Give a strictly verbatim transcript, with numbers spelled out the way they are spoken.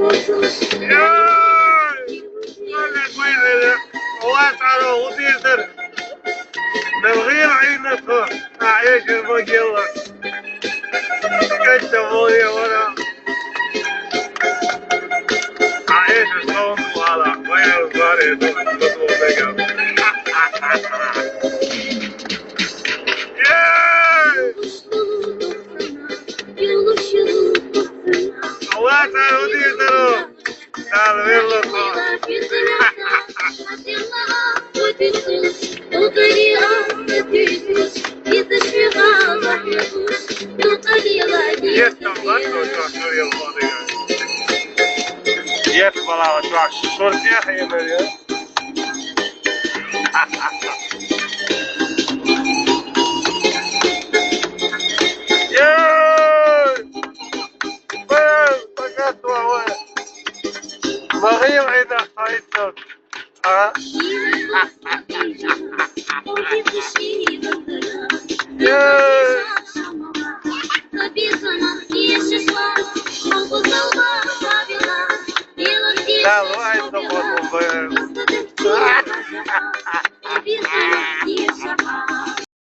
Йой! Ола цӀару гьудийзар. Мел гъил гӀайнатха, а эшир багила. Кача моли вара. А эшир сон вала, ваяр баре, сон вала. Йой! Ола цӀару гьудийзару. Дал верло ко. Ес там, да, что, что, что я владыка? Ес, бала, что, что, что я хеймер, я? Ей! Эй, пока твоя. Махаил, это, это. А? Ей! Давай, давай, давай.